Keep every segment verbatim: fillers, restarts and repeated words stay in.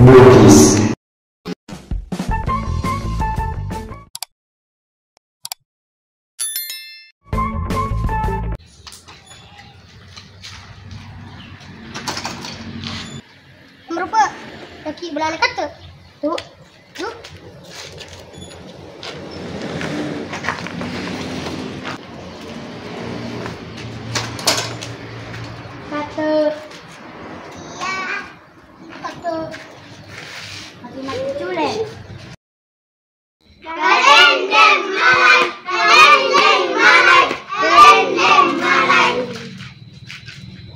Bugis. Merupa laki belana kata. Tu, tu. Kata. Iya. Kata. Mati-mati cule. Kalendeng malai, kalendeng malai, kalendeng malai.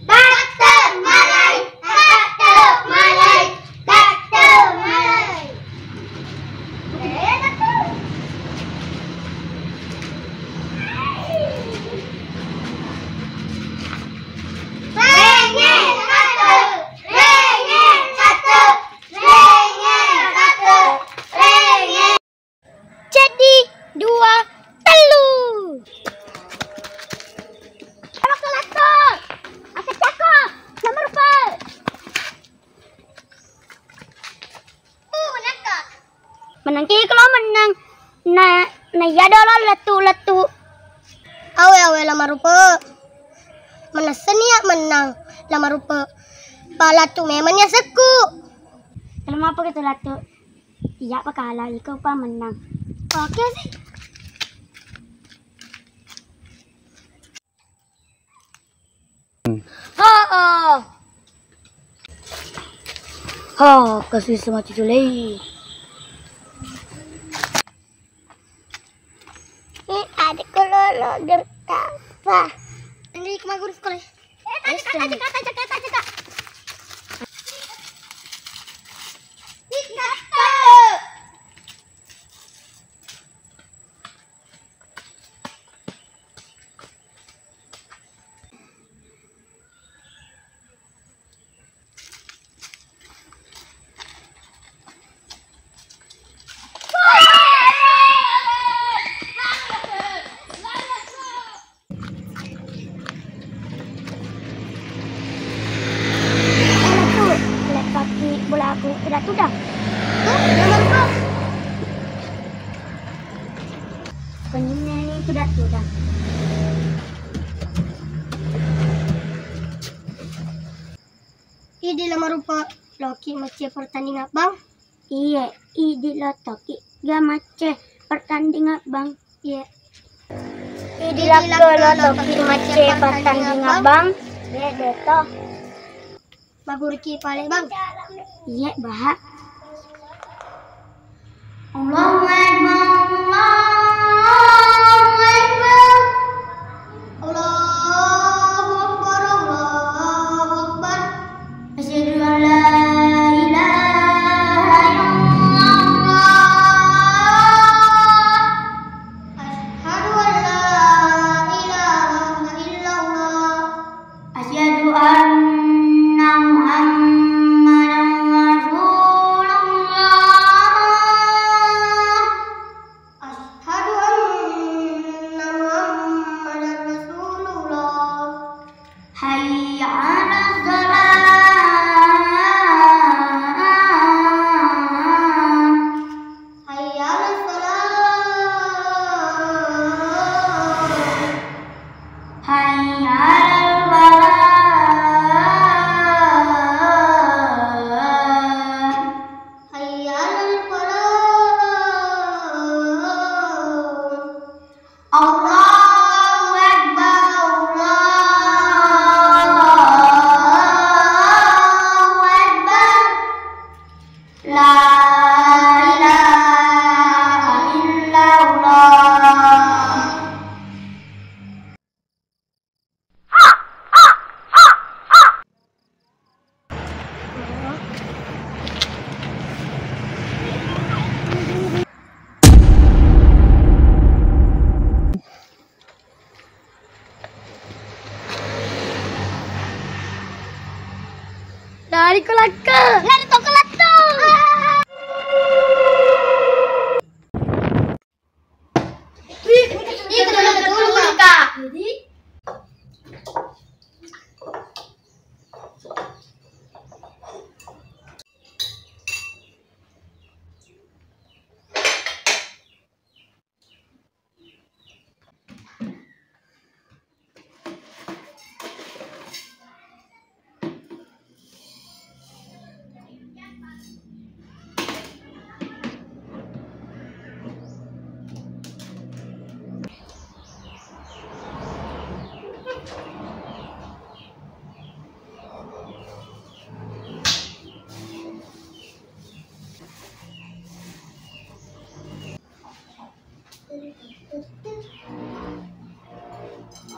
Tatte malai, tatte malai, tatte malai. Eh, tatte. Renge tatte, renge tatte. Renge, satu, renge. Seddi, dua, tellu. Ayo, kelatto. Asa cako. Nomor empat. Uh, menang, Kak. Menang ki kalau menang. Na, na iya dolo lettu-lettu. Awe, awe, lamarupa. Menesseni ya menang. Lamarupa. Palattu memang ya sekku. Kalau mau apa gitu lattu? Iya, pakala iko pa menang. Oke sih. Ha, ha. Ha, kasih sama cucu lei. Ini adikku lolo gertapa. Ini ke maguru sekolah. Eh, tak cekak, tak cekak, tak cekak, tak cekak. Ini tak. Tuh, lek paki bola aku tidak tudang. Tuh, nomor empat. Penyinnya ini tidak tudang. Idi lamarupa loki macce pertandingan bang. Iye, idi lotoki ga macce pertandingan bang. Iye. Idi lakko lotoki macce pertandingan bang. Iye, deto. Maguriki pale bang. Iye, baha. Allahu Akbar, Allahu Akbar. Allahu Akbar, Allahu Akbar. Asyhadu an la ilaha illallah. Asyhadu an la ilaha illallah. Asyhadu anna Muhammadan Rasulullah. Asyhadu anna Muhammadan Rasulullah. Hayya 'alas shalah. Hayya 'alas shalah. Hayya 'alal falah. Hayya 'alal falah. Allahu Akbar, Allahu Akbar. La ilaha illallah. Lari ko lakka. Lari to ko lakka. Ih, betul, betul, Kak. Jadi,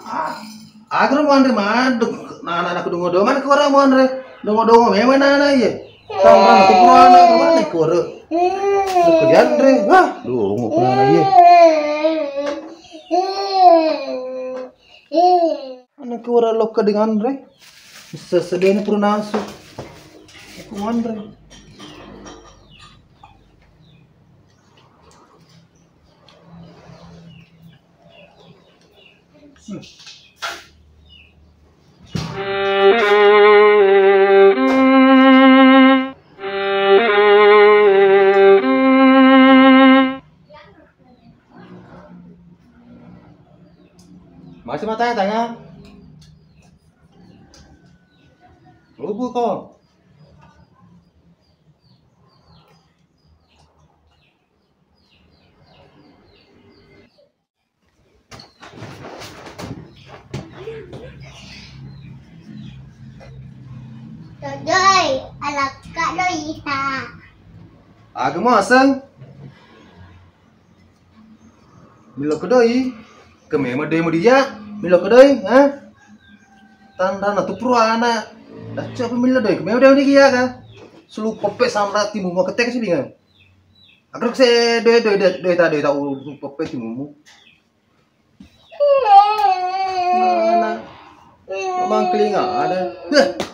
Ah, agro muanre madung, na anak-anak dongo-dongo, mana kuara muanre? Dongo-dongo memang nana iye. Tang, tang, tu kuara, kuara, kuara. Aku dianre, wah, dongo kuara iye. Anak kuara lokka dengan re. Sesedene pura nasu. Aku muanre. Masih matanya tanya. Lubu kau. Doi, alakka doi ha. Aga mo aseng? Milo ke doi. Ke mema doi mo dia. Milo ke doi, ha? Tanda na tu pura ana. Dacca apa milo doi? Ke mema doi ni dia ka. Sulu pepe samra timu mo ketek sih bingung. Aku se doi doi doi doi ta doi ta u pepe timu mo. Mana? Memang kelinga ada. Beh.